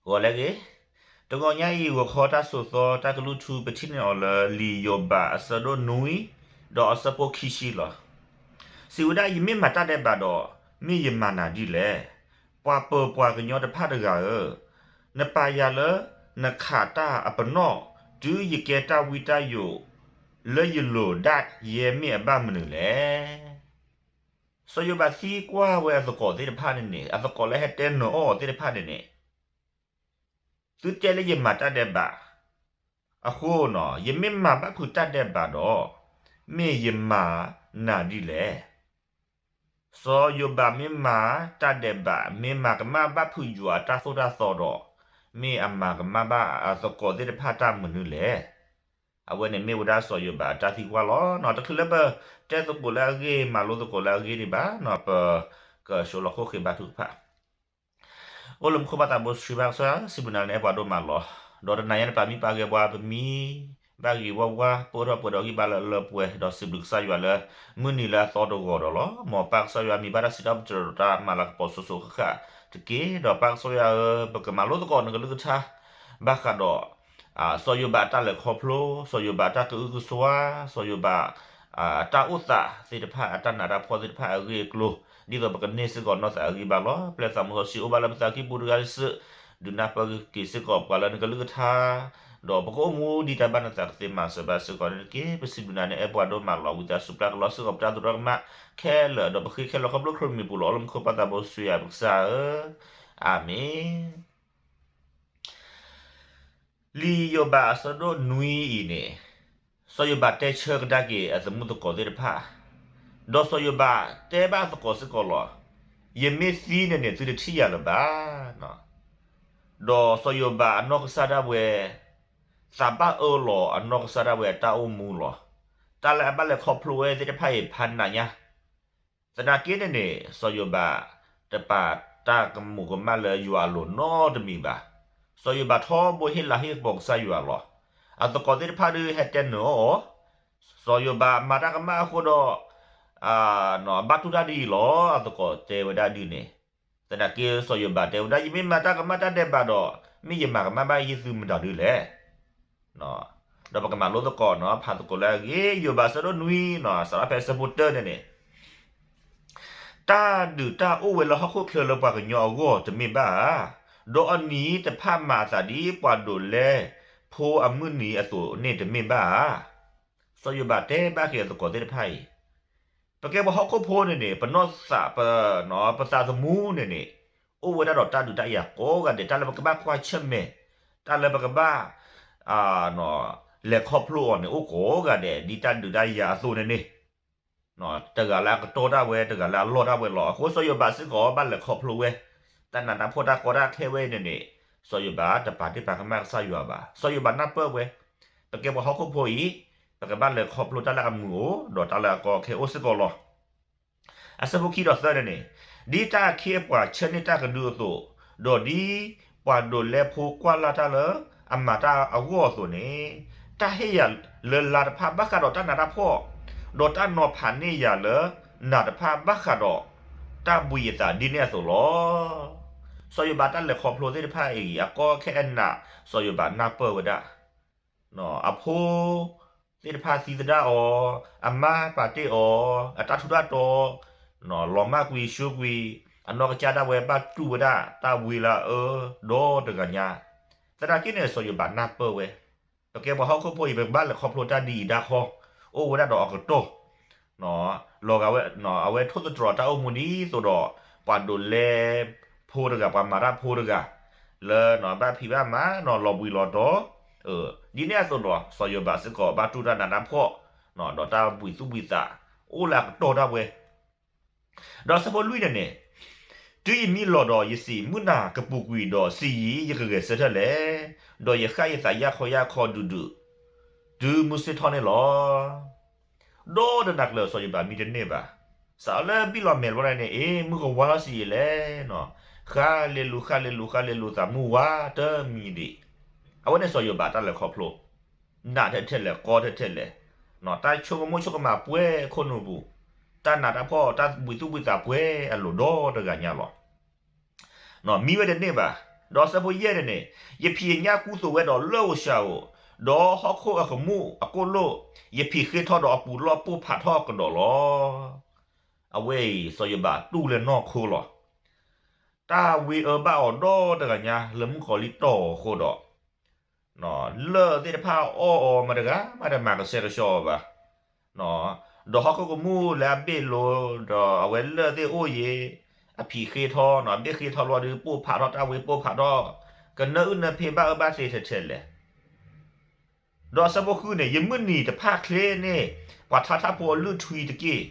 ဂီၤလၢအဂ့ၤ, တဂီၤညါအံၤ ဂီၤခီတၢ်စိာ်သီ တၢ်ကလုၢ်ထူ ပထံၣ်န့ၢ်အီၤလၢ လံာ်ယိၤဘးအဆၢဒိၣ်နွံ ဒီးအဆၢဖိခံဆံလီၤ. စံးဝဲဒၣ် ယမ့ၢ်မၤတၢ်ဒဲးဘးဒီး မ့ၢ်ယမၤနၤဒ်လဲၣ်. ပှၤပၢၤပှၤကညီတဖၣ်တဂၤဧၢ, နပာ်ယၤလၢ နခးတၢ်အပနီၣ် တုၤယကဲတၢ်ဝံတၢ်ယိး လၢယလိၤဒၣ်ယဲမ့ၢ်အဘၣ်မနုၤလဲၣ်. စီၤယိၤဘးသံကွၢ်ဝဲအသကိးသ့ၣ်တဖၣ်န့ၣ်န့ၣ် အသကိးလၢဟဲတဲနၢၤအီၤသ့ၣ်တဖၣ်န့ၣ်န့ၣ် သုတဲလၢယမၤတၢ်ဒဲးဘး, အဃိနီၤ ယမ့ၢ်မၤဘၣ်ဖုးတၢ်ဒဲးဘးဒီး မ့ၢ်ယမၤနၤဒ်လဲၣ်. စီၤယိၤဘးမ့ၢ်မၤတၢ်ဒဲးဘး မ့ၢ်မၤကမၣ်ဘၣ်ဖုးယွၤအတၢ်သိၣ်တၢ်သီဒီး မ့ၢ်အမၤကမၣ်ဘၣ်အသကိးသ့ၣ်တဖၣ်တၢ်မနုၤလဲၣ်. အဝဲန့ၣ်မ့ၢ်ဝဲဒၣ်စီၤယိၤဘးအတၢ်သံကွၢ်လီၤ. တချုးလၢပတဲသကိးလၢအဂ့ၢ် မၤလိသကိးလၢအဂ့ၢ်ဒံးဘၣ်နီၤ ပကဆှၢလီၤခိၣ်ဃ့ဘါထုကဖၣ် အိၣ်လၢမူခိၣ်ပၢ်သးဘိစံးဘၣ်ကစၢ်ယွၤ စံးဘျုးနၤလၢနအဲၣ်ပှၤဒိၣ်မးလီၤ. ဒီးတနၤညါန့ၣ် ပာ်မံပာ်ဂဲၤပှၤ ပမံဘၣ်ဂ့ၤဝါဝါ ပအိၣ်ထီၣ်ပှဲၤဒီးဂံၢ်ဘါလၢအလၢပှဲၤ ဒီးစံးဘျုးကစၢ်ယွၤလၢ မုၢ်နံၤလၢအသီတဂီၤဒီးလီၤ. မ်ပၢ်ကစၢ်ယွၤမံၤဘၣ်တၢ်စံးထီၣ်ပတြၢၤဒီးတၢ်မၤလၤကပီၤစိၤစိၤဃၣ်ဃၣ်တက့ၢ်. ဒီးပၢ်ကစၢ်ယွၤဧၢ, ပကမၤလိသကိးနကလုၢ်ကထါ ဘၣ်ဃးဒီး စီၤယိၤဘးအတၢ်လဲၤခီဖျိ, စီၤယိၤဘးအတၢ်ကအုကစွါ, စီၤယိၤဘး တၢ်အိၣ်သးသ့ၣ်တဖၣ် အတၢ်နးတၢ်ဖှီၣ်သ့ၣ်တဖၣ်အဂ့ၢ်အကျိၤ ဒ်သိးပကန့ၢ်စ့ၢ်ကီးနီၢ်သးအဂံၢ်ဘါလီၤ. ပျဲသးမူစီဆှံအိၣ်ဘၣ်လၢပသးကံၢ်ပူၤတဂၤတစု, ဒုးနၢ်ပၢၢ်က့ၤစ့ၢ်ကီးပှၤလၢနကလုၢ်ကထါ, ဒီးပကအိၣ်မူဒ်တၢ်ဘၣ်နသးကသ့မၤစၢၤဘၣ်စ့ၢ်ကီးန့ၣ်တက့ၢ်. ပစံးဘျုးနၤန့ၣ် အဲၣ်ပှၤဒိၣ်မးလီၤ. ဝံသးစူၤပျၢ်ကလီၤစ့ၢ်ကီးပတၢ်သရူးကမၣ်ခဲလၢာ် ဒီးပဃ့ခဲလၢာ်ခီဖျိခရံာ်မံၤပူၤလီၤ. အိၣ်လၢမူခိၣ်ပၢ်သးဘိစံးယၤပကစၢ်ဧၢ, အၤမ့ၣ်. လံာ်ယိၤဘးအဆၢဒိၣ်နွံအံၤန့ၣ်, စီၤယိၤဘးတဲဆၢကဒါက့ၤအသမူသကိးသ့ၣ်တဖၣ်, ဒီးစီၤယိၤဘးတဲဘၣ်အသကိးစ့ၢ်ကီးလီၤ. ယမ့ၢ်သံန့ၣ်န့ၣ် သုတထံၣ်ယၤလၢၤဘၣ်. ဒီးစီၤယိၤဘးအနီၢ်ကစၢ်ဒၣ်ဝဲ သးဘၣ်အၢလီၤအနီၢ်ကစၢ်ဒၣ်ဝဲအတၢ်အိၣ်မူလီၤ. တၢ်လၢအဘၣ်လဲၤခီဖျိဝဲသ့ၣ်တဖၣ်အံၤဖးနးညါ သနာ်က့န့ၣ်န့ၣ် စီၤယိၤဘး တပာ်တၢ်ကမူၤကမၣ်လၢယွၤအလိၤနီတမံၤဘၣ်. စီၤယိၤဘးထီဘိဟ့ၣ်လၤဟ့ၣ်ကပီၤကစၢ်ယွၤလီၤ. အသကိးသ့ၣ်တဖၣ်ဒုးဟဲတဲနၢၤအီၤ, စီၤယိၤဘးမၤတၢ်ကမၣ်အဃိဒီး ဘၣ်တူၢ်တၢ်ဒ်အံၤလီၤ. အသကိးတဲဝဲဒၣ်ဒ်န့ၣ်, သနာ်က့စီၤယိၤဘးတဲဝဲဒၣ် ယမ့ၢ်မၤတၢ်ကမၣ်တၢ်ဒဲးဘးဒီး မ့ၢ်ယမၤကမၣ်ဘၣ်ယသုမတၤဒုလဲၣ်. ဒီးပကမၤလိသကိးနီၤ ဖးသကိးလၢအဂ့ၢ် ယိၤဘးအဆၢဒိၣ်နွံနီၤ စးထီၣ်ဖဲအဆၢဖိတၢန့ၣ်န့ၣ်, တၢ်ဒုးတၢ်အိၣ်ဝဲလၢဟီၣ်ခိၣ်ချၢလၢပှၤကညီအဂီၢ်တမ့ၢ်ဘၣ်ဧါ, ဒီးအနံၤတဖၣ်မၤအသးဒ်ပှၤဒိးလဲဖိအမုၢ်နံၤအသိးန့ၣ်တမ့ၢ်ဘၣ်ဧါ. စီၤယိၤဘးတဲဘၣ်က့ၤအသကိးသ့ၣ်တဖၣ်အံၤ, ပကဲပှၤဟီၣ်ခိၣ်ဖိန့ၣ်န့ၣ် ပနီၢ်သး ပသးသမူန့ၣ်န့ၣ် အိၣ်ဝဲဒၣ်ဒီးတၢ်ဒုးတၢ်ယၤကိးဂၤဒဲး တၢ်လၢပကဘၣ်ကွၢ်ဆၢၣ်မဲာ်, တၢ်လၢပကဘၣ် လဲၤခီဖျိအီၤန့ၣ် အိၣ်ကိးဂၤဒဲး ဒ်တၢ်ဒုးတၢ်ယၤအသိးန့ၣ်န့ၣ်, တဂၤလၢအကတီၢ်ဒၣ်ဝဲ တဂၤလၢအလီၢ်ဒၣ်ဝဲလီၤ. အဃိစီၤယိၤဘးစ့ၢ်ကီးဘၣ်လဲၤခီဖျိဝဲ တၢ်နးတၢ်ဖှီၣ်တၢ်ကီတၢ်ခဲဝဲအံၤန့ၣ်န့ၣ်, စီၤယိၤဘးတပာ်တ့ၢ်ပာ်ကမၣ်ကစၢ်ယွၤဘၣ်. စီၤယိၤဘးနၢ်ပၢၢ်ဝဲ, ပကဲပှၤဟီၣ်ခိၣ်ဖိအံၤ, ပကဘၣ်လဲၤခီဖျိတၢ်လၢအမုာ်အိၣ် ဒီးတၢ်လၢအကီအခဲအိၣ်စ့ၢ်ကီးလီၤ. အဆၢဖိခံဒီးသၢန့ၣ်န့ၣ်, ဒ်တၢ်အခ့အပှၤဆၢန့ၢ်တၢ်ကဒုအသိး, ဒီးဒ်ပှၤဒိးလဲဖိကွၢ်လၢ်တၢ်လၢအမၤတၢ်အဂီၢ်အသိးန့ၣ်, တၢ်ဟ့ၣ်ယၤလၢလါတဖၣ်ဘၣ်ဃးဒီးတၢ်နးတၢ်ဖှီၣ်, ဒီးတၢ်နီၤဖးန့ၢ်ယၤလၢနးတဖၣ်ဘၣ်ဃးဒီးတၢ်ဘှံးအသးဒ်န့ၣ်အသိးလီၤ. စီၤယိၤဘးတၢ်လဲၤခီဖျိသ့ၣ်တဖၣ်အံၤ အကီအခဲအနး စီၤယိၤဘးနၢ်ပၢၢ်ဝဲဒၣ် အဖိသ့ၣ်တဖၣ်သံသဒၣ်အီၤ, အမါပာ်တ့ၢ်အီၤ, အတၢ်ထူးတၢ်တီၤ, လီၤမၢ်ကွံာ်ဆှၢကွံာ်, အနီၢ်ကစၢ်ဒၣ်ဝဲဘၣ်တူၢ်ဝဲဒၣ် တၢ်ဝံလၢအအၢဒီတဂၤညါ, သနာ်က့န့ၣ် စီၤယိၤဘးနၢ်ပၢၢ်ဝဲ, ပကဲပှၤဟီၣ်ခိၣ်ဖိအံၤ ပကဘၣ်လဲၤခီဖျိတၢ်ဒ်အံၤဒၣ်ဃီ, အိၣ်ဝဲဒၣ်ဒီးအကတီၢ် လီၤဂာ်ဝဲ, အဝဲထိၣ်သတြီၤတၢ်အိၣ်မူဒ်သိးဒီး ပှၤဒိးလဲဖိတဂၤ ပှၤမၤတၢ်ဖိတဂၤ လၢဘၣ်ဖံးဘၣ်မၤ လီၤဘှံးလီၤတီၤ, ဒ်န့ၣ်အသိးဒီး စီၤယိၤဘးစ့ၢ်ကီးဘၣ်တူၢ်တၢ်နးတၢ်ဖှီၣ်, ဒီးတၢ်ဘှံးသူၣ်ဘှံးသး အိၣ်လၢအကတီၢ်ဒၣ်ဝဲ ဒီးဆၢဖိလွံၢ်န့ၣ်န့ၣ်, တုၤယမံလီၤဒီးယစံး, မုၢ်နၤကပူၤကွံာ်ဒီးစံးယံၤ, ယကဂဲၤဆၢထၢၣ်လဲၣ်, ဒီးယဃၣ်ယသးယၢ်ခီယၢ်ခီဒုးဒုး, တုၤမုၢ်ဆ့ၣ်ထီၣ်န့ၣ်လီၤ. ဒီးတနၤကျၢၤစီၤယိၤဘးမံတန့ၢ်ဘၣ်. စးလၢဘံၣ်လီၤမဲာ်လီၤန့ၣ် အ့ မုၢ်ကဝါထီၣ်စံးယံၤလဲၣ်, ဃၣ်လဲၤလူၤ ဃၣ်လဲၤလူၤ ဃၣ်လဲၤလူၤသးမုၢ်ဝါတမံၤဒံး, အဝဲန့ၣ်စီၤယိၤဘးတၢ်လဲၤခီဖျိ နးထဲထဲလဲၣ် ကီထဲထဲလဲၣ်, တၢ်ဆိကမိၣ်ဆိကမးပှဲၤခိၣ်နူာ်ပူၤ, တၢ်နးတၢ်ဖှီၣ် တၢ်ဘှံးသူၣ်ဘှံးသးပှဲၤအလိၤဒီတဂၤညါလီၤ. မံဝဲတန့ၢ်ဘၣ်. ဒီးအဆၢဖိယဲၢ်န့ၣ်န့ၣ်, ယဖံးယညၣ်ကူသိးဝဲဒီးလၢၢ်ဧိၤဆှၣ်ဧိၤ, ဒီးဟီၣ်ခိၣ်အကမူၣ်အကိၣ်လိၣ်, ယဖံးဃ့ထီၣ်ဒီးအပူၤလီၢ်ပိၢ်ဖးထီၣ်ကဒီးလီၤ. အဝဲအံၤ စီၤယိၤဘးတူၢ်လၢနီၢ်ခိလီၤ. တၢ်ဝ့အၢဘၣ်အီၤဒီတဂၤညါလၢမုၣ်ကီၤလံၢ်တီၢ်အဃိဒီး လၢၢ်သ့ၣ်တဖၣ်အီၣ်အီၤမတၤတဂၤမးတမၤကဆှဲကဆှီအီၤဘၣ်. ဒီးဟီၣ်ခိၣ်ကမူၣ်လၢအဘ့ၣ်လိၤ, ဒီးအဝဲလၢၢ်သ့ၣ်အိၣ်ယံၤ, အဖံးဃ့ထီၣ်, အဘ့ၣ်ဃ့ထီၣ်လီၤဒီး ပိၢ်ဖးထီၣ်တၢ်ဝ့ပိၢ်ဖးထီၣ်, ကနၢအုၣ်နၢဖ့ဘၣ်အၢဘၣ်သီထဲထဲလဲၣ်. ဒီးအဆၢဖိဃုန့ၣ်, ယမုၢ်နံၤတဖၣ်ချ့န့ၣ် ပှၤထါထၣ်ဖိအလုၢ်ထွံတက့ၢ်,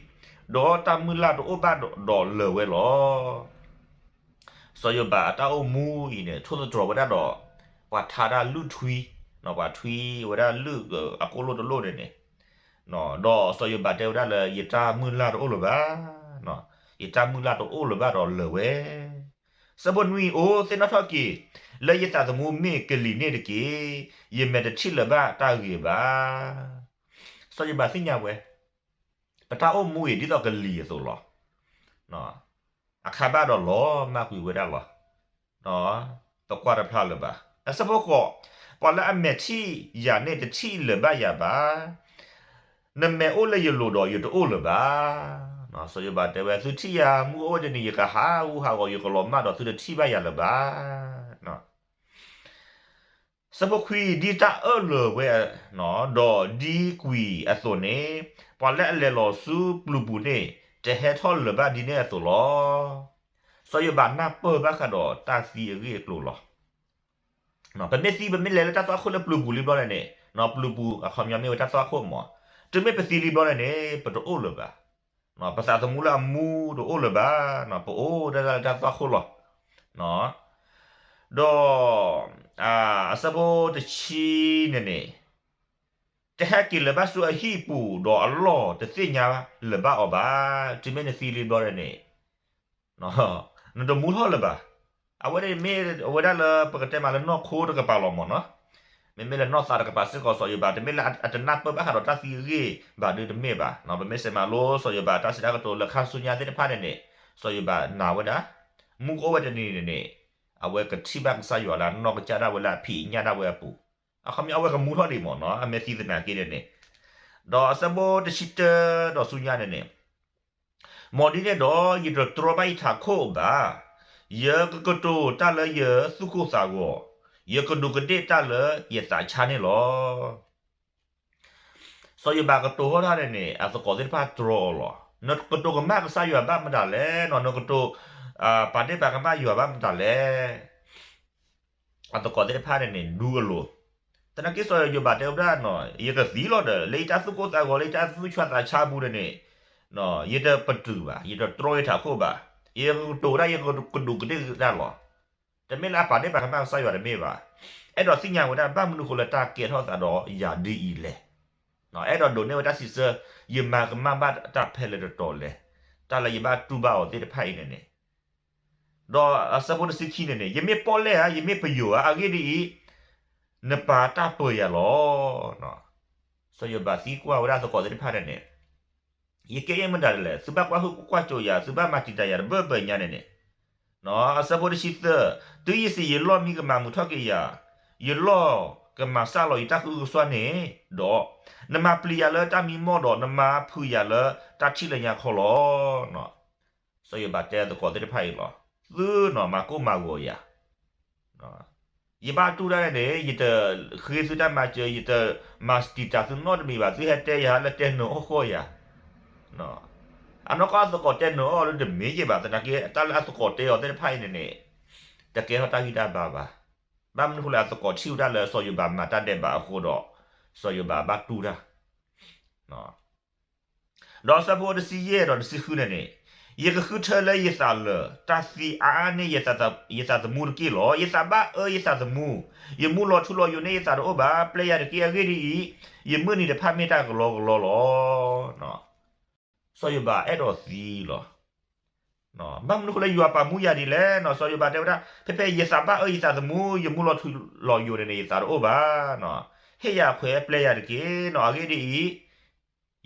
ဒီးတၢ်မုၢ်လၢ်တအိၣ်ဘၣ်ဒီးလၢာ်ဝဲလီၤ. စီၤယိၤဘးအတၢ်အိၣ်မူအံၤန့ၣ် ထိၣ်သတြီၤဝဲဒၣ်ဒီး ပှၤထါတၢ်လုၢ်ထွံ, ပှၤထွံဝဲဒၣ်လုၢ်အကိၣ်လိၣ်တလိၣ်န့ၣ်န့ၣ်, ဒီးစီၤယိၤဘးတဲဝဲဒၣ်လၢ ယတၢ်မုၢ်လၢ်တအိၣ်လၢၤဘၣ်, ယတၢ်မုၢ်လၢ်တအိၣ်လၢၤဘၣ်ဒီးလၢာ်ဝဲ. ဆၢဖိနွံ, အိသ့ၣ်နီၣ်ထီၣ်က့ၤ, လၢယသးသမူမ့ၢ်ကလံၤန့ၣ်တက့ၢ်, ယမဲာ်တထံၣ်လၢၤဘၣ်တၢ်ဂ့ၤဘၣ်. စီၤယိၤဘးသ့ၣ်ညါဝဲ, ပတၢ်အိၣ်မူအံၤဒ်သိးကလံၤအသိးလီၤ. အခါဘၣ်ဒီးလီၤမၢ်ကွံာ်ဝဲဒၣ်လီၤ. ပကွၢ်တဖျါလၢၤဘၣ်. အဆၢဖိဃိး, ပှၤလၢအမဲာ်ထံၣ်ယၤန့ၣ်တထံၣ်လၢၤဘၣ်ယၤဘၣ်. နမဲာ်အိၣ်လၢယလိၤဒီးယတအိၣ်လၢၤဘၣ်. စီၤယိၤဘးတဲဝဲ, သုထံၣ်ယၤမုၢ်အိၣ်ဝဲတနံၤ ယကဟးဂူာ်ဟးဂီၤ ယကလီၤမၢ်ဒီးသုတထံၣ်ဘၣ်ယၤလၢၤဘၣ်. ဆၢဖိခွံ, ဒ်တၢ်အၢၣ်လၢၤဝဲ, ဒီးဒ်ကွံာ်အသိးန့ၣ်, ပှၤလၢအလဲၤလီၤဆူပျုၤပူၤန့ၣ် တဟဲထီၣ်လၢၤဘၣ်ဒ်န့ၣ်အသိးလီၤ. စီၤယိၤဘးနၢ်ပၢၢ်ဘၣ်ဃးဒီးတၢ်သံအဂ့ၢ်အကျိၤလီၤ. ပမ့ၢ်သံ ပမ့ၢ်လဲၤလၢတၢ်သွၣ်ခိၣ်လၢပျုၤပူၤလံဘျီန့ၣ်န့ၣ်, ပျုၤပူၤအခီပညီမ့ၢ်ဝဲတၢ်သွၣ်ခိၣ်မး, တုၤမ့ၢ်ပသံလံဘျီန့ၣ်န့ၣ် ပတအိၣ်လၢၤဘၣ်. ပသးသမူလၢအမူတအိၣ်လၢၤဘၣ်, ပအိၣ်ဒၣ်လၢတၢ်သွၣ်ခိၣ်လီၤ. ဒီး အဆၢဖိတဆံန့ၣ်န့ၣ်, တဟဲက့ၤလၢၤဘၣ်ဆူအဟံၣ်ပူၤ ဒီးအလီၢ်တသ့ၣ်ညါလၢၤဘၣ်အီၤဘၣ်, တုၤမ့ၢ်နသံလံဘျီန့ၣ်န့ၣ် နတမူထီၣ်လၢၤဘၣ်. အဝဲန့ၣ်မ့ၢ်ဝဲဒၣ်လၢပကတဲမးလၢနီၢ်ခိတကပၤလီၤမးနီၤ, မ့မ့ၢ်လၢနီၢ်သးတကပၤစ့ၢ်ကီး စီၤယိၤဘး တမ့ၢ်လၢအတနၢ်ပၢၢ်ဘၣ်ဃးဒီးတၢ်သံအဂ့ၢ်ဘၣ်ဒုးတမ့ၢ်ဘၣ်. ပမ့ၢ်စံးမးလိ စီၤယိၤဘးတၢ်စံးတၢ်ကတိၤလၢခါဆူညါသ့ၣ်တဖၣ်န့ၣ်န့ၣ်, စီၤယိၤဘးနာ်ဝဲဒၣ်, မူကအိၣ်ဝဲတနံၤန့ၣ်န့ၣ်, အဝဲကထံၣ်ဘၣ်ကစၢ်ယွၤလၢအနီၢ်ကစၢ်ဒၣ်ဝဲလၢအဖံးအညၣ်ဒၣ်ဝဲအပူၤ, အခီပညီအဝဲကမူထီၣ်ဒံးမးနီၤ, အမ့ၢ်သံသနာ်က့န့ၣ်န့ၣ်, ဒီးအဆၢဖိတဆံတၢဒီးဆူညါန့ၣ်န့ၣ် မ်ဒ်န့ၣ်ဒီး ယတတြီဘၣ်ယထးခိၣ်ဘၣ်. ယကကတိၤတၢ်လၢယသူၣ်ကိၢ်သးဂီၤ, ယကဒူးကဒ့ၣ်တၢ်လၢယသးဆါန့ၣ်လီၤ. စီၤယိၤဘးကတိၤထီၣ်တၢ်န့ၣ်န့ၣ် အသကိးသ့ၣ်တဖၣ်တြီအီၤလီၤ. နကတိၤကမၣ်ကစၢ်ယွၤဘၣ်မတၤလဲၣ်, နကတိၤ ပာ်ဒ့ၣ်ပာ်ကမၣ်ယွၤဘၣ်မတၤလဲၣ်. အသကိးသ့ၣ်တဖၣ်န့ၣ်န့ၣ် ဒူအလိၤ, သနာ်က့စီၤယိၤဘးတဲဝဲဒၣ်နီၤ, ယကသံလီၤဒီး လၢယတၢ်သူၣ်ကိၢ်သးဂီၤ လၢယတၢ်သူၣ်ဆါသးဆါပူၤန့ၣ်န့ၣ်, ယတပတုာ်ဘၣ်, ယတတြီယထးခိၣ်ဘၣ်, ယကကတိၤဒၣ် ယကဒူးကဒ့ၣ်တၢ်လီၤ. တမ့ၢ်လၢအပာ်ဒ့ၣ်ပာ်ကမၣ်ကစၢ်ယွၤတမ့ၢ်ဘၣ်. အဲၣ်ဒိးသ့ၣ်ညါဝဲဒၣ် ဘၣ်မနုၤဃိလၢတၢ်ကဲထီၣ်သးဒီးယၤဒ်အံၤလဲၣ်. အဲၣ်ဒိးဒိးန့ၢ်ဝဲတၢ်စံးဆၢ, ယမၤကမၣ်ဘၣ်တၢ်ဖဲလဲၣ်တတီၤလဲၣ်, တၢ်လၢယဘၣ်တူၢ်ဘၣ်အီၤသ့ၣ်တဖၣ်အံၤန့ၣ်န့ၣ် ဒီးအဆၢဖိတဆံခံန့ၣ်န့ၣ်, ယမ့ၢ်ပီၣ်လဲၣ်ဧါ, ယမ့ၢ်ပယိၤဧါ, အဂ့ၢ်ဒ်အံၤ, နပာ်တၢ်ပၢၤယၤလီၤ. စီၤယိၤဘးသံကွၢ်ဝဲဒၣ်သကိးသ့ၣ်တဖၣ်န့ၣ်န့ၣ်, ယကဲအံၤမတၤဒ်လဲၣ်, သုဘၣ်ကွၢ်ဟုၣ်ကွၢ်စိးယၤ, သုဘၣ်မၤတံာ်တာ်ယၤတဘၢဘၢညါန့ၣ်န့ၣ်, အဆၢဖိတဆံသၢ, တုၤယစံးယလီၢ်မံကမၤမုာ်ထီၣ်က့ၤယၤ, ယလီၢ်ကမၤစၢ်လီၤယတၢ်ဃုကစွါန့ၣ်ဒီး, နမၤပျံၤယၤလၢတၢ်မံမီၢ်ဒီး နမၤဖုးယၤလၢတၢ်ထံၣ်လၢညါခီလီၤ. စီၤယိၤဘးတဲသကိးသ့ၣ်တဖၣ်အံၤလီၤ, သုနီၤမၤကိၢ်မၤဂီၤယၤ, ယဘၣ်တူၢ်တၢ်န့ၣ်န့ၣ် ယတဃ့သုတၢ်မၤစၢၤ, ယတမၤတံာ်တာ်သုနီတမံၤဘၣ်, သုဟဲတဲယၤလၢတဲနၢၤအီၣ်ဃီယၤ. အနီၢ်ကီၢ်အသကိးတဲနၢၤအီၣ်လၢတမ့ၢ်ယဲၢ်ဘၣ်, သနာ်က့ တၢ်လၢအသကိးတဲအီၤသ့ၣ်တဖၣ်အံၤန့ၣ်န့ၣ်, တကဲထီၣ်တၢ်ဂံၢ်တၢ်ဘါဘၣ်. ဘၣ်မနုၤဃိလဲၣ်, အသကိးထံၣ်ဝဲဒၣ်လၢစီၤယိၤဘးမၤတၢ်ဒဲးဘးအဃိဒီး, စီၤယိၤဘးဘၣ်တူၢ်တၢ် ဒီးအဆၢဖိတဆံယဲၢ်ဒီးတဆံဃုန့ၣ်န့ၣ်, ယကဃုထၢလၢယသးလၢာ်, တၢ်သံအါအါန့ၢ်ယသးသမူတက့ၢ်လီၤ. ယသးဘၣ်အၢယသးသမူ, ယမူလီၤထူလီၤယိာ်န့ၢ်ယသးတအိၣ်ဘၣ်, ပျဲယၤတက့ၢ်. အဂ့ၢ်ဒ်အံၤ, ယမုၢ်နံၤတဖၣ်မ့ၢ်တၢ်ကလီကလီလီၤ. စီၤယိၤဘးအဲၣ်ဒိးသံလီၤ. ဘၣ်မနုၤဃိလၢယွၤပာ်မူယၤဒ်လဲၣ်နီၤ, စီၤယိၤဘးတဲဝဲဒၣ်, ဖဲဖဲယသးဘၣ်အၢယသးသမူ, ယမူလီၤထူလီၤယိာ်န့ၣ်န့ၣ် ယသးတအိၣ်ဘၣ်. ဟ့ၣ်ယၤခွဲးပျဲယၤတက့ၢ်နီၤ, အဂ့ၢ်ဒ်အံၤ,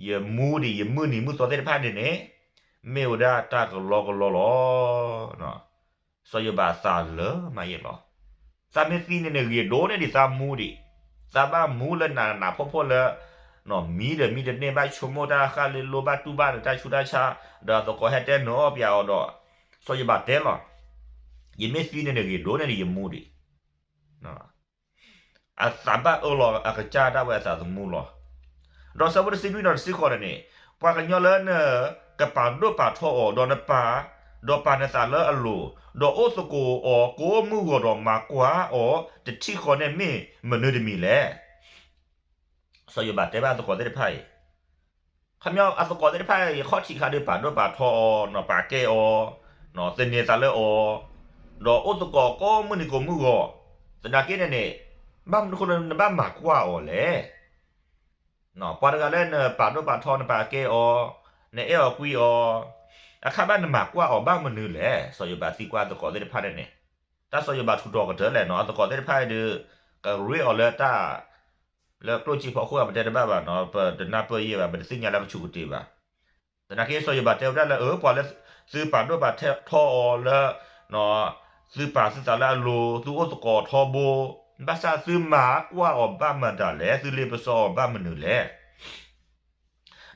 ယမူဒံးယမုၢ်နံၤမုၢ်သီသ့ၣ်တဖၣ်န့ၣ်န့ၣ်, မ့ၢ်ဝဲဒၣ်တၢ်ကလီကလီလီၤ. စီၤယိၤဘးသးလၢာ်မးယဲၢ်လီၤ. သးမ့ၢ်သံန့ၣ်န့ၣ် ဂ့ၤဒိၣ်န့ၢ်ဒံးသးမူဒံး, သးဘၣ်မူလၢနးနးဖှီၣ်ဖှီၣ်လၢ မံဒီးမံတန့ၢ် ဘၣ်ဆိကမိၣ်တၢ်ဃၣ်လ့လိ ဘၣ်တူၢ်ဘၣ်နတၢ်ဆူးတၢ်ဆါ, ဒီးအသကိးဟဲတဲနၢၤအီၣ်ပၠးအီၤဒီး စီၤယိၤဘးတဲလီၤ, ယမ့ၢ်သံန့ၣ်န့ၣ် ဂ့ၤဒိၣ်န့ၢ်ဒံးယမူဒံး အသးဘၣ်အၢလီၤအကစၢ်ဒၣ်ဝဲအသးသမူလီၤ. ဒီးဆၢဖိတဆံနွံဒီးတဆံဃိးန့ၣ်န့ၣ်, ပှၤကညီလၢနကပာ်ဒိၣ်ပာ်ထီအီၤ, ဒီးနပာ်, ဒီးပာ်နသးလၢအလိၤ, ဒီးအိၣ်သကိးအီၤကိးမုၢ်ဂီၤဒီးမၤကွၢ်အီၤတထံၣ်ဃီန့ၣ် မ့ၢ်မနုၤတမံၤလဲၣ်. စီၤယိၤဘးတဲဘၣ်အသကိးသ့ၣ်တဖၣ်အံၤ, ခီပညီအသကိးသ့ၣ်တဖၣ်အံၤ ခီၣ်ထံးခါဒုးပာ်ဒိၣ်ပာ်ထီအီၤ, ပာ်ကဲအီၤ, သန့ၤသးလၢအီၤ, ဒီးအိၣ်သကိးကိးမုၢ်နံၤကိးမုၢ်ဂီၤ, သနာ်က့န့ၣ်န့ၣ်, ဘၣ်မနုၤအဃိလၢနဘၣ်မၤကွၢ်အီၤလဲၣ်. ပှၤတဂၤလၢနပာ်ဒိၣ်ပာ်ထီ နပာ်ကဲအီၤ, နအဲၣ်အီၤကွံအီၤ, အခါဘၣ်နမၤကွၢ်အီၤဘၣ်မနုၤလဲၣ်. စီၤယိၤဘးသံကွၢ်သကိးသ့ၣ်တဖၣ်န့ၣ်န့ၣ်, တၢ်စီၤယိၤဘးထူးတီၤကတၢၢ်လဲၣ်နီၤ, အသကိးသ့ၣ်တဖၣ်အံၤဒုး ကရ့အီၤလၢတၢ် လၢကျိၣ်စ့ဖီခိၣ်အပတဲတဘၣ်ဘၣ်နီၤ, ပတနၢ်ပၢၢ်ယဲၢ်ဘၣ်, ပတသ့ၣ်ညါလၢကဆူးကတ့ၢ်ဘၣ်. သနာ်က့စီၤယိၤဘးတဲဝဲဒၣ်လၢ အၢ ပှၤလၢသုပာ်ဒိၣ်ပာ်ထီအီၤလၢ သုပာ်သုသးလၢအလိၤ, သုအိၣ်သကိးထီဘိ, ဘၣ်ဆၣ်သုမၤကွၢ်အီၤဘၣ်မတၤလဲၣ်, သုလ့ပစီအီၤဘၣ်မနုၤလဲၣ်.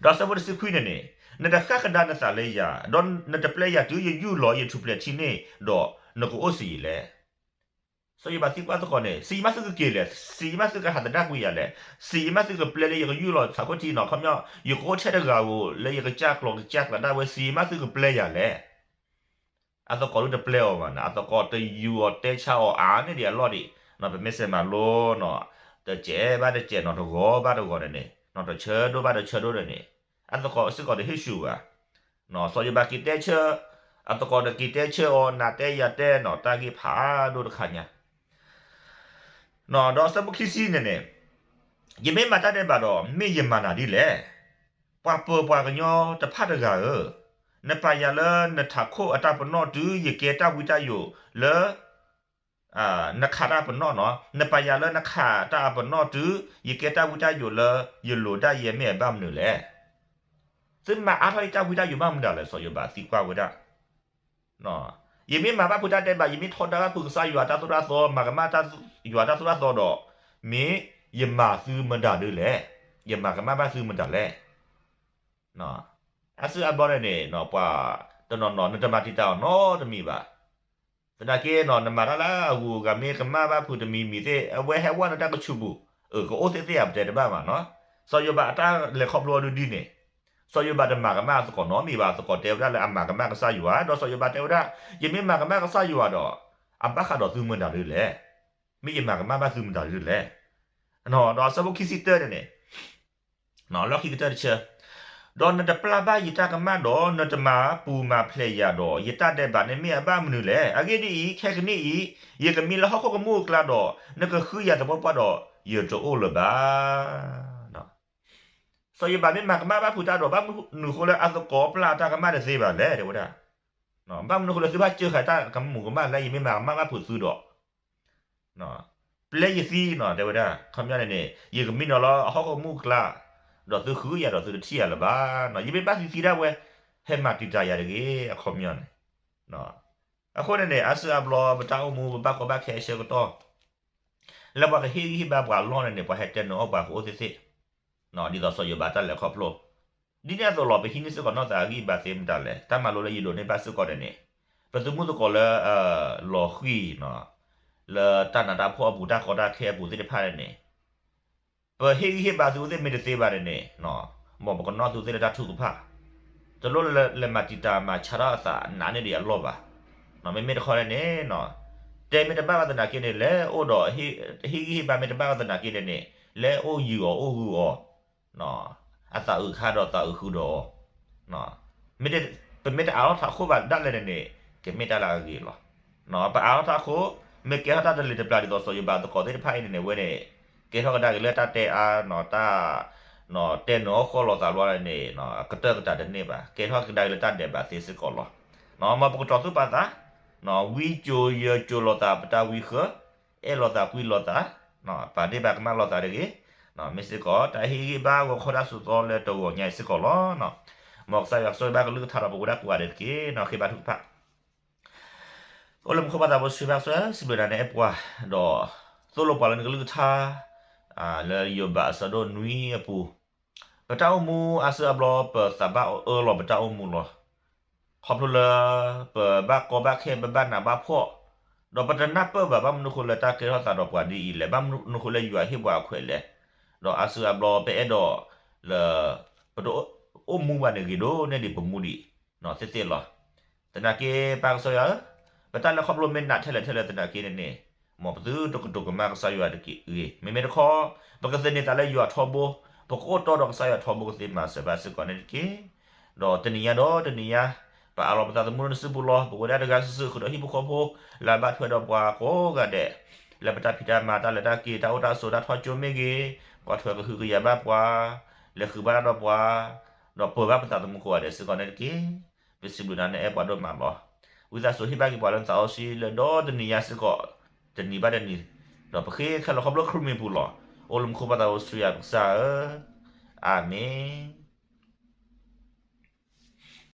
ဒီးဆၢဖိတဆံခွံန့ၣ်န့ၣ်, နတဃၣ်ကဒါနသးလၢယၤ, ဒီးနတပျဲယၤတုၤယယူၢ်လီၤယထူၣ်ဖျဲးထံန့ၣ်ဒီး, နကအိၣ်ဆံးယံာ်လဲၣ်. စီၤယိၤဘးသံကွၢ်သကိးန့ၣ်, ဆံးယံာ်မးသုကက့ၤလဲၣ်, ဆံးယံာ်မးသုကဟးသဒၣ်ကွံာ်ယၤလဲၣ်, ဆံးယံာ်မးသုကပျဲလၢယကယူၢ်လီၤဆးခိၣ်ထံနီၤ, ခီပညီ ယကအိၣ်ထဲတဂၤဧိၤလၢယကစၢ်ကျိၤကစၢ်ကျးဒၣ်ဝဲ, ဆံးယံာ်မးသုကပျဲယၤလဲၣ်. အသကိးဒုးတပျဲအီၤဘၣ်နီၤ, အသကိးတယူၤအီၤတဲဆါအီၤအါန့ၢ်ဒံးအလီၢ်ဒံး, ပမ့ၢ်စဲးမၤလိနီၤ, တစဲးဘၣ်တစဲးနီၤ, တဂီၤဘၣ်တဂီၤန့ၣ်န့ၣ်, တဆၢဒိၣ်ဘၣ်တဆၢဒိၣ်န့ၣ်န့ၣ်, အသကိးစ့ၢ်ကီးတဟ့ၣ်ဆူၣ်ဘၣ်. စီၤယိၤဘးက့ၤတဲဆၢ, အသကိးတက့ၤတဲဆၢအီၤ, နၤတဲယၤတဲနီၤ, တၢ်ဂ့ၢ်ဖးဒိၣ်တခါညါ ဒီးဆၢဖိခံဆံန့ၣ်န့ၣ်, ယမ့ၢ်မၤတၢ်ဒဲးဘးဒီး မ့ၢ်ယမၤနၤဒ်လဲၣ်. ပှၤပၢၤပှၤကညီတဖၣ်တဂၤဧၢ, နပာ်ယၤလၢနထးခိၣ်အတၢ်ပနီၣ်တုၤယကဲတၢ်ဝံတၢ်ယိးလၢ နခးတၢ်ပနီၣ်နီၤ, နပာ်ယၤလၢနခးတၢ်အပနီၣ်တုၤ ယကဲတၢ်ဝံတၢ်ယိးလၢယလိၤဒၣ်ယဲမ့ၢ်အဘၣ်မနုၤလဲၣ်. သုမၤအါထီၣ်ယတၢ်ဝံတၢ်ယိးဘၣ်မနုၤလဲၣ်, စီၤယိၤဘးသံကွၢ်ဝဲဒၣ် ယမ့ၢ်မၤဘၣ်ဖုးတၢ်ဒဲးဘး, ယမ့ၢ်ထီဒါဘၣ်ဖုးကစၢ်ယွၤတၢ်သိၣ်တၢ်သီ, မၤကမၣ်ယွၤတၢ်သိၣ်တၢ်သီဒီး, မ့ၢ်ယမၤသုမတၤဒ်လဲၣ်, ယမၤကမၣ်ဘၣ်သုမတၤလဲၣ်. အါစုအါဘျီန့ၣ်န့ၣ် ပှၤတနီၤနီၤ နတမၤတံာ်တာ်အီၤနီတမံၤဘၣ်. သနာ်က့နီၤ နမၤတၢ်လၢအဂုၤအဂၤ မ့ၢ်ကမၣ်ဘၣ်ဖုးတမံၤမံၤသ့ၣ် အဝဲဟဲဝဲနတၢ်ကဆူးပူၤ, အကအိၣ်သ့သ့ၣ်ဧါ ပတဲတဘၣ်မးနီၤ. စီၤယိၤဘးအတၢ်လဲၤခီဖျိဒ်န့ၣ်, စီၤယိၤဘးတမၤကမၣ်အသကိးနီတမံၤဘၣ်, အသကိးတဲဝဲဒၣ်လၢအမၤကမၣ်ကစၢ်ယွၤ, ဒီးစီၤယိၤဘးတဲဝဲဒၣ်, ယမ့ၢ်မၤကမၣ်ကစၢ်ယွၤဒီး, အဘၣ်ဃးဒီးသုမတၤဒ်လဲၣ်, မ့ၢ်ယမၤကမၣ်ဘၣ်သုမတၤဒ်လဲၣ်. ဒီးအဆၢဖိခံဆံတၢန့ၣ်န့ၣ် လီၢ်ခံကတၢၢ်တဆၢ, ဒီးနတပျၢ်ဘၣ်ယတၢ်ကမၣ်ဒီး နတမၤပူၤမၤဖျဲးယၤဒီး ယတၢ်ဒဲးဘးန့ၣ်မ့ၢ်အဘၣ်မနုၤလဲၣ်. အဂ့ၢ်ဒ်အံၤ, ခဲကနံၣ်အံၤ, ယကမံလၢဟီၣ်ခိၣ်ကမူၣ်အကျါဒီး, နကဃုယၤသပှၢ်ပှၢ်ဒီး, ယတအိၣ်လၢၤဘၣ်. စီၤယိၤဘးမ့ၢ်မၤကမၣ်ဘၣ်ဖုးတၢ်ဒီး ဘၣ်မနုၤဃိလၢအသကိးပျၢ်အတၢ်ကမၣ်တသ့ဘၣ်လဲၣ် တဲဝဲဒၣ်. ဘၣ်မနုၤဃိလၢသုဘၣ်စၢဃာ်တၢ်ကမူးကမၣ်လၢယမ့ၢ်မၤကမၣ်ဘၣ်ဖုးသုဒီး ပျဲယသံနီၤ တဲဝဲဒၣ်, ခီပညီန့ၣ်န့ၣ် ယကမံနီၤလၢအဟီၣ်ခိၣ်မူၣ်ကျါ, ဒီးသုဃုယၤဒီးသုတထံၣ်ယၤလၢၤဘၣ်နီၤ, ယမ့ၢ်ဘၣ်သံသံဒၣ်ဝဲ, ဟဲမၤတံာ်တာ်ယၤတဂ့ၤ အခီပညီန့ၣ်. အဃိန့ၣ်န့ၣ် အါစုအါဘျီပတၢ်အိၣ်မူပဘၣ်ကီဘၣ်ခဲအဆၢကတီၢ် လၢပှၤကဟ့ၣ်ဂံၢ်ဟ့ၣ်ဘါပှၤအလီၢ်န့ၣ်န့ၣ် ပှၤဟဲတဲနၢၤအီၣ်ပှၤကအိၣ်သ့သ့, ဒ်သိးစီၤယိၤဘးတၢ်လဲၤခီဖျိ ဒ်န့ၣ်အသိးလီၤ ပဟံးန့ၢ်စ့ၢ်ကီးနီၢ်သးအဂံၢ်အဘါသ့မတၤလဲၣ်, တၢ်မၤလိလၢယဒိးန့ၢ်ဘၣ်စ့ၢ်ကီးန့ၣ်န့ၣ်, ပသုးမုၢ်သကိးလၢ လီၤဃံၤနီၤ, လၢတၢ်နးတၢ်ဖှီၣ်အပူၤ တၢ်ကီတၢ်ခဲအပူၤသ့ၣ်တဖၣ်န့ၣ်န့ၣ်, ပဟ့ၣ်ဂံၢ်ဟ့ၣ်ဘါသုသ့ၣ်မ့ၢ်တသ့ဘၣ်န့ၣ်န့ၣ်, မ်ပကနီၣ်သုသ့ၣ်လၢတၢ်ထုကဖၣ်, တလိၣ်လၢလဲၤမၤတံာ်တာ်မၤဆါထီၣ်အသးနးန့ၢ်ဒံးအလီၢ်ဘၣ်. မ့မ့ၢ်တခီန့ၣ်န့ၣ်, တဲမ့ၢ်တဘၣ်ဘၣ်သနာ်က့န့ၣ် လဲၤအိၣ်ဒီး, ဟ့ၣ်ဂံၢ်ဟ့ၣ်ဘါမ့ၢ်တဘၣ်ဘၣ်သနာ်က့န့ၣ်န့ၣ်, လဲၤအိၣ်ယုာ်အီၤအိၣ်ဂုာ်အီၤ အသးအုးခါဒီးသးအုးဃုာ်ဒီးအီၤ, ပမ့ၢ်တအးထီၣ်ထးခိၣ်ဘၣ်ဒၣ်လဲာ်န့ၣ်န့ၣ်, ကမ့ၢ်တၢ်လၢအဂ့ၤလီၤ. ပအးထီၣ်ထးခိၣ်, မ့ၢ်ကဲထီၣ်တၢ်တလံၤတပျၢ်ဒ်သိးစီၤယိၤဘးသကိးသ့ၣ်တဖၣ်အံၤန့ၣ်န့ၣ် ဝဲန့ၣ်, ကဲထီၣ်ကဒါက့ၤလၢတၢ်တဲအါ, တၢ်, တဲနၢၤအီၣ်ဃီလီၤသးလီၤန့ၣ်, ကတၢၢ်ကတၢၢ်တန့ၢ်ဘၣ်, ကဲထီၣ်ကဒါက့ၤလၢတၢ်ဒဲးဘးသ့စ့ၢ်ကီးလီၤ. မ်ပကတီၤသူၣ်ပာ်သး, ဝံစိၤယၢၤစိၤလိာ်သးပတၢ်ဝံဃၢ, အဲၣ်လိာ်သးကွံလိာ်သး, ပာ်ဒ့ၣ်ပာ်ကမၣ်လိာ်သးတဂ့ၤ, မ့ၢ်စ့ၢ်ကီးတၢ်ဟ့ၣ်ဂံၢ်ဘါဂီၤခီတၢ်စိၤသီလၢတဂီၤညါအံၤစ့ၢ်ကီးလီၤ. မ်ကစၢ်ယွၤကဆိၣ်ဂ့ၤဘၣ်ကလုၢ်ကထါဒီးပဝဲဒၣ်ကိးဂၤဒဲးတက့ၢ်. ဃ့ဘါထုကဖၣ်. အိၣ်လၢမူခိၣ်ဘၣ်သးဖိဆှံဘၣ်ကစၢ် စံးဘျုးနၤန့ၣ်အဲၣ်ပှၤ, ဒီးသိၣ်လိပှၤလၢနကလုၢ်ကထါ လၢယိၤဘးအဆၢဒိၣ်နွံအပူၤ, ပတၢ်အိၣ်မူအါစုအါဘျီ ပသးဘၣ်အၢလီၤပတၢ်အိၣ်မူလီၤ. ခီဖျိလၢ ပဘၣ်ကီဘၣ်ခဲ ပဘၣ်နးဘၣ်ဖှီၣ်, ဒီးပတနၢ်ပၢၢ်ဘၣ် ဘၣ်မနုၤဃိလၢတၢ်ကဲထီၣ်သးဒီးပှၤဒ်အံၤလဲၣ်, ဘၣ်မနုၤဃိလၢယွၤဟ့ၣ်ပှၤအခွဲးလဲၣ်, ဒီးအါစုအါဘျီပအဲၣ်ဒိးလၢ ပတအိၣ်မူဘၣ်န့ၣ်ဂ့ၤဒိၣ်န့ၢ်ဒံးပမူဒံး သ့ၣ်သ့ၣ်လီၤ. သနာ်က့ပၢ်ကစၢ်ယွၤဧၢ, ပတၢ်လဲၤခီဖျိမ့ၢ်နးထဲလဲၣ်ထဲလဲၣ်သနာ်က့န့ၣ်န့ၣ်, မ်ပသုတကတိၤကမၣ်ကစၢ်ယွၤတက့ၢ်ဂ့ၤ, မ့မ့ၢ်တခီ ပကသန့ၤသးလၢယွၤထီဘိ, ပကအိၣ်တီဒီးကစၢ်ယွၤထီဘိကသ့မၤစၢၤဘၣ်စ့ၢ်ကီးန့ၣ်တက့ၢ်. ဒီးတနံၤညါဒီးတနံၤညါ, ပအးလီၤပသးသမူလၢနစုပူၤလီၤ. ပဝဲဒၣ်တဂၤစုာ်စုာ်ဃုာ်ဒီးဟံၣ်ဖိဃီဖိ လၢအဘၣ်ထွဲဒီးပှၤကိးဂၤဒဲး, လၢပတၢ်ဖံးတၢ်မၤ တၢ်လဲၤတၢ်က့ၤ တၢ်အိၣ်တၢ်ဆိး တၢ်ထီၣ်ကၠိမ့ၢ်ဂ့ၤ, ကွၢ်ထွဲကဟုကယာ်ဘၣ်ပှၤ, လဲၤဃုာ်ဘၣ်တၢ်ဒီးပှၤ, ဒီးပၢၤဘၣ်ပသးသမူကိးဂၤဒဲးစ့ၢ်ကီးန့ၣ်တက့ၢ်. ပစံးဘျုးနၤန့ၣ်အဲၣ်ပှၤဒိၣ်မးလီၤ. ဝံသးစူၤဟ့ၣ်ဘၣ်က့ၤပှၤလၢနသးစီဆှံလၢဒီတနံၤညါစ့ၢ်ကီး, တနံၤဘၣ်တနံၤ, ဒီးပဃ့ခဲလၢာ်ခီဖျိခရံာ်မံၤပူၤလီၤ. အိၣ်လၢမူခိၣ်ဘၣ်သးဖိဆှံယွၤပကစၢ်ဧၢ, အၤမ့ၣ်.